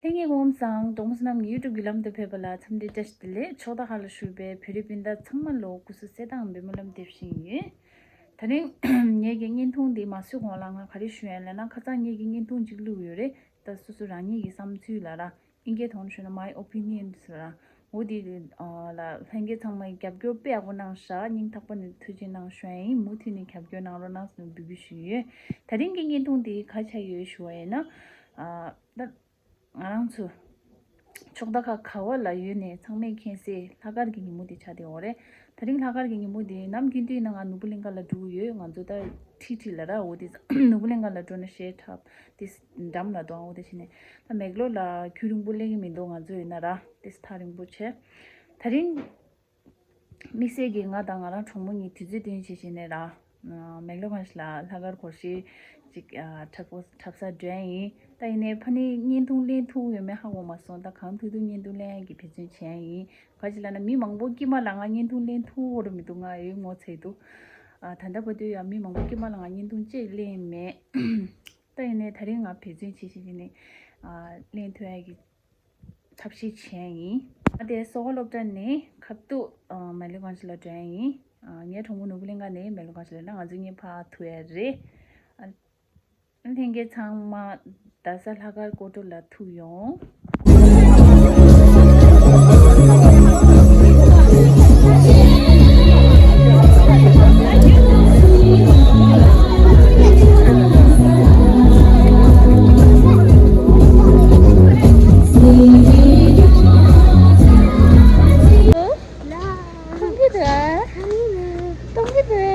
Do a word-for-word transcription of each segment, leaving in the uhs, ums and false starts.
ལྷན་རྒྱས་སྐུ་ཁམས་བཟང་། གྲོགས་པོ་བསོད་ནམས་ཀྱི་ཡུ་ཊུབ་ཀྱི་ལམ་དུ་ཕེབས་པ་ལ་འཚམས་འདྲི་བཀྲ་ཤིས་བདེ་ལེགས། ཕྱོགས་མཐའ་ཁག་ལ་བཞུགས་པའི་བོད་རིགས་སྤུན་ཟླ་ཚང་མ་ལ་སྐུ་གཟུགས་གསལ་ཐང་སྤེལ་སྨོན་ལམ་འདེབས་བཞིན་ཡོད། དེ་རིང་ངེད་ཀྱི་བརྙན་ཐུང་འདི་མ་བཟོས་གོང་ལ་ང་ག་རེ་ཞུ་ཡ་ཡིན་ལབ་ན། ཁ་སང་ངེད་ཀྱི་བརྙན་ཐུང་གཅིག་བླུགས་ཡོད་རེད། ད་སོ་སོ་རང་ཉིད་ཀྱི་བསམ་ཚུལ་ལ་ར། ཨིན་སྐད་ཐོག་ནས་ཞུས་ན་my opinion ཟེར་ར། འོ་དེ་ལ་ལྷན་རྒྱས་ཚང་མས་རྒྱབ་སྐྱོར་དཔེ་ཡག་པོ་གནང་ཤག་སྙིང་ཐག་པ་ནས་ཐུགས་རྗེ་གནང་ཞུ་ཡ་ཡིན། མུ་མཐུད་ནས་རྒྱབ་སྐྱོར་གནང་རོགས་གནང་ཟེར་ནས་འབོད་སྐུལ་ཞུས་ཡོད། དེ་རིང་གི་བརྙན་ཐུང་འདི་ག་ཆགས་ཡོད་ཞུ་བ་ཡིན་ན། ཨ། ད་ང་རང་ཚོ་ཕྱོགས་མཐའ་ཁག་ག་བ་ལ་ཡོད་ནས་ཚང་མས་མཁྱེན་གསལ་ལྷག་དཀར་གྱི་ཉིན་མོ་དེ་ཆགས་བསྡད་ཡོད་རེད། དེ་རིང་ལྷག་དཀར་གྱི་ཉིན་མོ་དེ་ནམ་རྒྱུན་དུ་ཡིན་ན་ང་ནོར་བུ་གླིང་ཁ་ལ་འགྲོ་གི་ཡོད། ང་ཚོ་ད་ཁྲིད་ཁྲིད་ལ་ར། འོ་དེ་ནོར་བུ་གླིང་ཁ་ལ་འགྲོ་ན་གཞས་འཁྲབ་དེ་འགྲམ་ལ་འདུག་འོ་དེ་བྱས་ནས་ད་མེག་ལོར་ལ་རྒྱུན་རིང་པོ་སླེབས་ཀྱི་མི་འདུག་ང་ཚོ་ཡིན་ན་ར་དེ་ཐག་རིང་པོ་བྱས། དེ་རིང་དམིགས་བསལ་གྱིས་ང་དང་ང་རང་གྲོགས་མོ་གཉིས་དུས་ཚོད་བཏོན་བྱས་བྱས་ནས་ར། མེག་ལོར་གང་ཞིག་ལ་ལྷག་དཀར་སྒོར་གཞས་ཅིག་འཁྲབ་པོ་འཁྲབ་སར་འགྲོ་ཡ་ཡིན། ད་ཡིན་ནའི་ཕ་ནི་བརྙན་ཐུང་ལེན་ཐུབ་ཡོད་མེད་ཧ་གོ་མ་སོང་། ད་གང་ཐུབ་ཐུབ་བརྙན་ཐུང་ལེན་ཡ་གི་འབད་བརྩོན་བྱེད་ཡ་ཡིན། ག་ཅི་ལབ་ན་མི་མང་པོ་དཀྱིལ་མ་ལ་ང་བརྙན་ཐུང་ལེན་ཐུབ་ཡོད་མི་འདུག་ང་ཡོད་ངོ་ཚ་ཡི་འདུག་ཨ། ད་ལྟ་བར་དུ་ཡང་མི་མང་པོ་དཀྱིལ་མ་ལ་ང་བརྙན་ཐུང་ཅིག་ལེན་མེད། ད་ཡིན་ནའི་དེ་རིང་ང་འབད་བརྩོན་བྱེད་བཞིན་ཡིན་ནའི། ཨ། ལེན་ཐུབ་ཡ་གི་ཐབས་ཤེས་བྱས་ཡིན། ང་དེ་སོག་པོ་སློབ་གྲྭ་ནས་ཁ་ཐུག་ཨ། མེག་ལོར་གང་ཞིག་ལ་འགྲོ་ཡ་ཡིན། ཨ། ངའི་གྲོགས་མོ་ནོར་བུ་གླིང་ཁ་ནས་མེག་ལོར་གང་ཞིག་ལ་ན་ང་ཚོ་གཉིས་ཕར་ཐུག་ཡ་རེད། ཨ། ལྷན་རྒྱས་ཚང་མ་རྡ་ས་ལྷག་དཀར་སྐོར་བྲོ་ལ་ཐུག་ཡོང་། གཏོང་གི་འདུག་ཨ། གཏོང་གི་འདུག་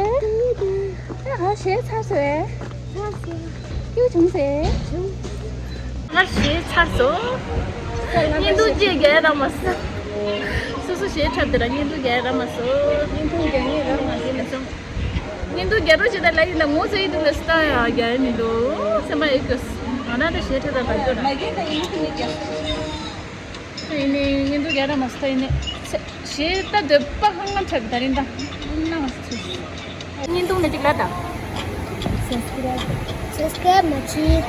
ཨ། ཨ་ཧ། གཞས་ཚར་སོང་ཨེ། ཚར་སོང་། སྐྱིད་པོ་བྱུང་སོང་ཨེ། བྱུང་། ང་གཞས་ཚར་སོང་། བརྙན་ཐུང་ཅིག་རྒྱག་རག་མ་སོང་། སོ་སོ་གཞས་འཁྲབ་དེ་ལ་བརྙན་ཐུང་རྒྱག་རག་མ་སོང་། བརྙན་ཐུང་རྒྱག་ཡས་རག་མ་སོང་། བརྙན་ཐུང་རྒྱག་རོགས་བྱེད་དང་ལབ་ཡིན་ན་ངོ་ཚ་ཡི་འདུག་ལ་སི་ཏཱ་ཡང་རྒྱག་ཡས་མི་འདུག་སེམས་པ་ཨེ་སྐྱོ། ང་རང་ད་གཞས་འཁྲབ་དང་ག་སྐྱོ་ར། ཡིན་ནའི་བརྙན་ཐུང་རྒྱག་རག་མ་སོང་། ད་ཡིན་ནའི་གཞས་ད་འདོད་པ་ཧང་སང་འཁྲབ་ད་རིང་ད་ན་མ་སོང་། བརྙན་ཐུང་ལ་ཅིག་ལབ་དང་། སབ་སི་ཀེ་རབ་སབ་སི་ཀེ་རབ་མ་བྱེད།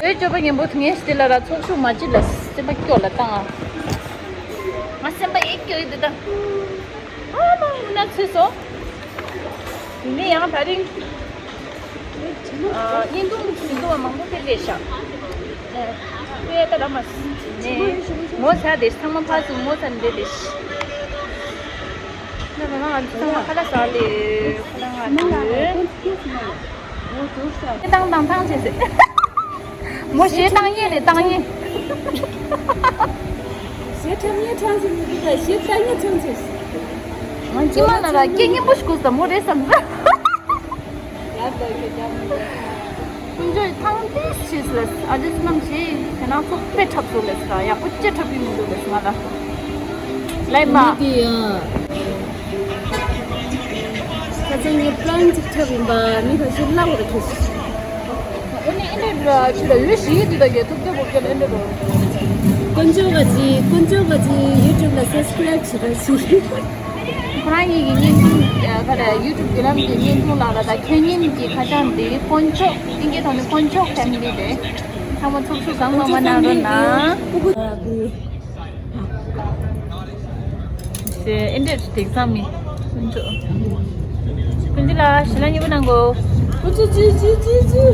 ཨེ་སྤྱོད་པ་ངན་པོ་དུ་ངན་ཞིག་དེ་ལ་ར་ཚོགས་ཞུགས་མ་བྱེད་ལ་སེམས་པ་སྐྱོ་ལ་བཏང་ཨ། ང་སེམས་པ་ཨེ་སྐྱོ་ཡི་འདི་ད། ཨ་མ་འུ་ན་ཚོས་སོ། དེ་ནས་ཡང་ད་རིང་། ཨ། བརྙན་ཐུང་མི་འདུག་བ་མང་པོ་ཕེབས་རེད་ཤག་ཨ། ཁོས་ད་ར་མ་ནས་ངོ་ཚ་དེ་ཚང་མ་ཕར་ཚུར་ངོ་ཚ་འདྲེ་དེ། ང་ང་ང་ཚང་མ་ཁ་ལག་ཟ་ལེ་ཁ་ལག་ང་ཚོས། བཏང་བཏང་བཏང་བྱས་ཟེར། མོ་གཞས་བཏང་ཡས་རེད་བཏང་ཡས། གཞས་འཁྲབ་ཡས་ཆང་ཟེར་མི་འདུག་ག་གཞས་བཏང་ཡས་ཆང་ཟེར། ང་ཅི་མ་ན་ར་སྐད་སྙན་པོ་ཞིག་གོ་ས་མོ་རེད་བསམ་ས། ཡག་འདུག་གི་ཀྱང་། ཀུན་སྤྱོད་ཐང་ཏིས་ཞིག་ལས་ཨ་ལིས་རྣམ་ཞིག་དེ་ནང་ཚོགས་དཔེ་འཁྲབ་སོང་ལས་ཀ་ཡག་པོ་ཅི་འཁྲབ་ཀྱི་མི་འདུག་ལས་ང་ལ། ལས་མ། འདི་ཡ། ཁ་སང་ངས་པྲང་གཅིག་འཁྲབ་ཡིན་པ་མི་ཁ་ཤས་བརླག་བར་ཁེལ། འོ་ནི་ཨེ་འདྲ་ཆུ་ལ་ཡོད་ཞིག་དུས་ད་གས་ཐུབ་རྒྱ་བོ་རྒྱ་ཨེ་འདྲ་རོ། དཀོན་མཆོག་ག་ཅི་དཀོན་མཆོག་ག་ཅི་ཡུ་ཊུབ་ལ་སབ་སི་ཀེ་རབ་བྱེད་རོགས་ཞུ། ཁོ་རང་ཉིད་ཀྱི་བརྙན་ཐུང་། ཨ། ག་རེ། ཡུ་ཊུབ་བརྒྱུད་ལམ་གྱི་བརྙན་ཐུང་ལ་ར་ད་ཁྱེད་ཉིད་ཀྱི་ཁ་བྱང་འདི་དཀོན་མཆོག་ཨིན་སྐད་ཐོག་ནས་དཀོན་མཆོག་ཕེ་མི་ལི་རེད། ཚང་མ་ཚོགས་ཞུགས་གང་མང་མང་གནང་རོགས་གནང་། ཨེ་འདྲ་དེ་ཚང་མི་དཀོན་མཆོག་ཀུན་གྱི་ལ་ཞི་ལ་སྙིང་པོ་གནང་གོ། ཀུན་གྱི་ཅི་ཅི་ཅི་ཅི།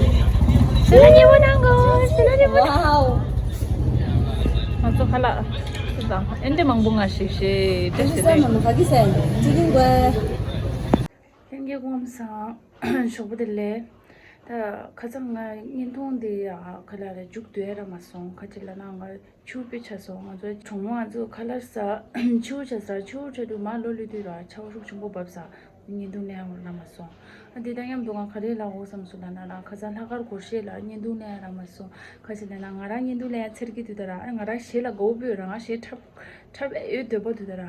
ཞི་ལ་སྙིང་པོ་གནང་གོ། ཞི་ལ་སྙིང་པོ། ཝའོ། ང་ཚོ་ཁ་ལག་ཨེ་འདྲ་མང་པོ་ང་ཞིག་ཞེས་འདྲ་ཞིག་ས་མ་མ་ག་གི་ས་ཡིན་ཅི་གིན་གོ། ལྷན་རྒྱས་སྐུ་ཁམས་བཟང་། ཞོགས་པ་བདེ་ལེགས། ད་ཁ་སང་ང་བརྙན་ཐུང་འདི་ཡ་ཁ་ལག་ལ་མཇུག་བསྡུ་ཡ་རག་མ་སོང་། ཁ་ཅིག་ལབ་ན་ང་ཆུ་དཔེ་ཆགས་སོང་། ང་ཚོ་གྲོགས་མོ་ང་ཚོ་ཁ་ལག་ཟ་ཆུ་ཆགས་ཟ་ཆུ་ཆགས་དུས་མ་ལོ་ལུས་དུས་ར་ཆར་པ་ཤུགས་ཆེན་པོ་བབས་ས། བརྙན་ཐུང་ལེན་ཡ་རག་མ་སོང་། ཨ་འདི་དང་མཉམ་དུ་ང་ག་རེ་ལབ་དགོས་བསམ་སོང་ལབ་ན་ར་ཁ་སང་ལྷག་དཀར་སྒོར་གཞས་ལ་བརྙན་ཐུང་ལེན་ཡ་རག་མ་སོང་། ཁ་ཅིག་ལབ་ན་ང་རང་བརྙན་ཐུང་ལེན་ཡ་འཚེར་གི་དུས་ད་ར་ཨ་ང་རང་གཞས་ལ་དགའ་བོ་ཡོད་ར་ང་གཞས་འཁྲབ་འཁྲབ་ཡ་ཡོད་འདོད་པ་དུས་ད་ར་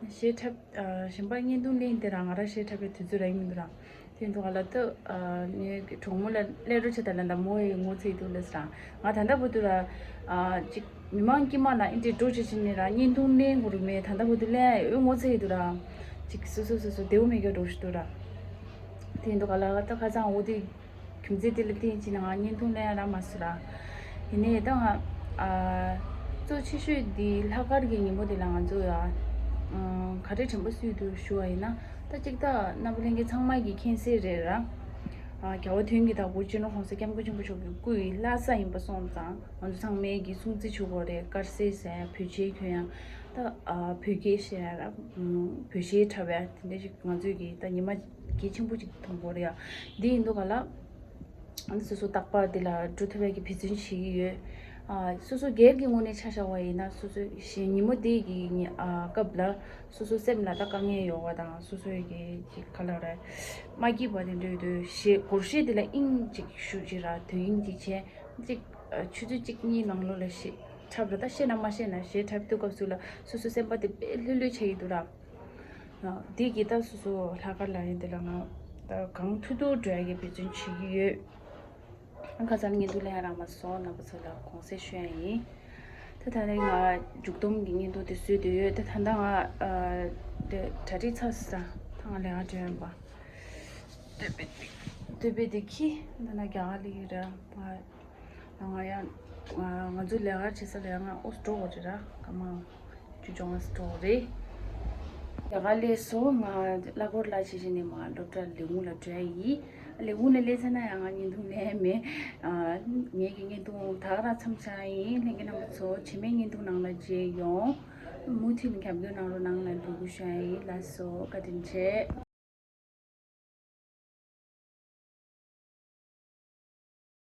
གཞས་འཁྲབ། ཨ་གཞན་པ་བརྙན་ཐུང་ལེན་དེ་ར་ང་རང་གཞས་འཁྲབ་པའི་དུས་ཚོད་རག་གི་མི་འདུག་ར། དེ་འདུག་ག་ལ་ད་ཨ་ངའི་གྲོགས་མོ་ལ་སླེབས་རོགས་བྱེད་དང་ལབ་ན་མོ་ཡི་ངོ་ཚ་ཡི་འདུག་ལབ་སོང་ར། ང་ད་ལྟ་བར་དུ་ར་ཨ་ཅིག་མི་མང་དཀྱིལ་མ་ལ་ཨེ་འདྲའི་འགྲོ་བྱེད་བྱེད་ནས་ར་བརྙན་ཐུང་ལེན་དགོས་རུ་མེད། ད་ལྟ་བར་དུ་ལེན་ཡ་ཡོད་ངོ་ཚ་ཡི་འདུག་ར། ཅིག་སོ་སོ་སོ་སོ་བདེ་བོ་མེད་མཁན་འགྲོ་བཞིན་འདུག་ར། དེ་འདུག་ག་ལ་ད་ཁ་སང་འོ་དེ་རྒྱུ་མཚན་དེ་ལ་བརྟེན་བྱས་ནས་ང་བརྙན་ཐུང་ལེན་ཡ་རག་མ་སོང་ར། ཡིན་ནའི་ད་ང་ ཨ། གཙོ་ཆེ་ཤོས་འདི་ལྷག་དཀར་གྱི་ཉིན་མོ་འདི་ལ་ང་ཚོ་ཡ། ཨ། ག་རེ་དྲན་པ་གསོས་འདུག་ཞུ་བ་ཡིན་ན། ད་གཅིག་ད་རྣམ་པ་ལྷན་རྒྱས་ཚང་མ་གིས་མཁྱེན་གསལ་རེད་ར། ཨ། རྒྱལ་བ་དོན་གྱི་བདག་པོ་སྤྱི་ནོར་༸གོང་ས་༸སྐྱབས་མགོན་ཆེན་པོ་མཆོག་གི་སྐུ་ཡི་བླ་གཟའ་ཡིན་པ་སོང་ཙང་ང་ཚོ་ཚང་མས་ཀྱིས་སྲུང་བརྩི་ཞུ་དགོས་རེད། དཀར་ཟས་ཟ་ཡ། བོད་ཆས་གྱོན་ཡ། ད། ཨ། བོད་སྐད་བཤད་ཡ་ར། ཨ། བོད་གཞས་འཁྲབ་ཡ་དེ་འདྲ་ཞིག་ང་ཚོས་ཀྱིས་ད་ཉི་མ་གལ་ཆེན་པོ་ཅིག་མཐོང་གི་རེད་ཡ། འདི་ཡིན་དུས་ག་ལ། ཨ་ནི་སོ་སོ་རྟག་པར་འདི་ལ་འགྲོ་ཐུབ་ཡ་གི་འབད་བརྩོན་བྱེད་ཀྱི་ཡོད། ཨ། སོ་སོ་སྒེར་གྱི་ངོས་ནས་ཆ་བཞག་པ་ཡིན་ན་སོ་སོ་གཞན་ཉིན་མོ་དེ་གི་ཉི། ཨ། སྐབས་ལ་སོ་སོ་སེམས་ལ་ད་དཀའ་ངལ་ཡོད་པ་དང་སོ་སོའི་གི་ཅིག་ག་ལབ་རེད། མ་སྐྱིད་པ་དེ་འདྲ་ཡོད་དུས་གཞས་སྒོར་གཞས་དེ་ལ་དབྱིངས་ཅིག་ཞུ་ཅིག་ར། དོན་དབྱིངས་ཅིག་བྱས་ཅིག་ཨ། ཆུ་ཚོད་གཅིག་གཉིས་ནང་ལོགས་ལ་གཞས་འཁྲབ་ར། ད་ཤེས་ན་མ་ཤེས་ན་གཞས་འཁྲབ་དུས་སྐབས་སུ་ལ་སོ་སོ་སེམས་པ་དེ་དཔེ་ལྷོད་ལྷོད་ཆགས་ཀྱི་འདུག་ར། འདི་གི་ད་སོ་སོ་ལྷག་དཀར་ལ་ཡིན་དེ་ལ་ང་ད་གང་ཐུབ་ཐུབ་འགྲོ་ཡ་གི་འབད་བརྩོན་བྱེད་ཀྱི་ཡོད། ཁ་སང་བརྙན་ཐུང་ལེན་རག་མ་སོང་། རྣམ་པ་ཚོ་ལ་དགོངས་སེལ་ཞུ་ཡ་ཡིན། ད་ད་ནི་ང་མཇུག་སྡོམ་གྱི་བརྙན་ཐུང་དེ་བཟོས་དུ་ཡོད། ད་ད་ལྟ་ང་ཨ། དེ་གྲ་སྒྲིག་ཚར་སོང་། ད་ང་ལས་ཀ་འགྲོ་ཡིན་པ། སྟོད་པའི་སྟོད་པའི་དེ་ཁྱི་ད་ན་རྒྱ་གར་ལི་ར། ང་ཡང་ང་ཚོ་ལས་ཀ་བྱེད་ས་ལ་ཡང་ང་ཨོ་སི་འགྲོ་དགོས་རེད་ར། ཀ་མ་ཅུ་ཅོང་ཨོ་སི་འགྲོ་དགོས་རེད། རྒྱ་གར་ལས་སོ་ང་གླ་འཁོར་གླ་བྱེད་བྱེད་ནས་མ་སློབ་གྲྭ་ལས་ཁུངས་ལ་འགྲོ་ཡ་ཡིན། ལས་ཁུངས་ལ་སླེབས་ཚར་ན་ཡང་ང་བརྙན་ཐུང་ལེན་མེད། ཨ། ངེད་ཀྱི་བརྙན་ཐུང་ད་ག་རང་མཚམས་བཞག་ཡིན། ལྷན་རྒྱས་རྣམ་པ་ཚོ་རྗེས་མའི་བརྙན་ཐུང་ནང་ལ་མཇལ་ཡོང་། མུ་མཐུད་ནས་རྒྱབ་སྐྱོར་གནང་རོགས་གནང་ལ་འབོད་སྐུལ་ཞུ་ཡ་ཡིན། ལགས་སོ། བཀའ་དྲིན་ཆེ།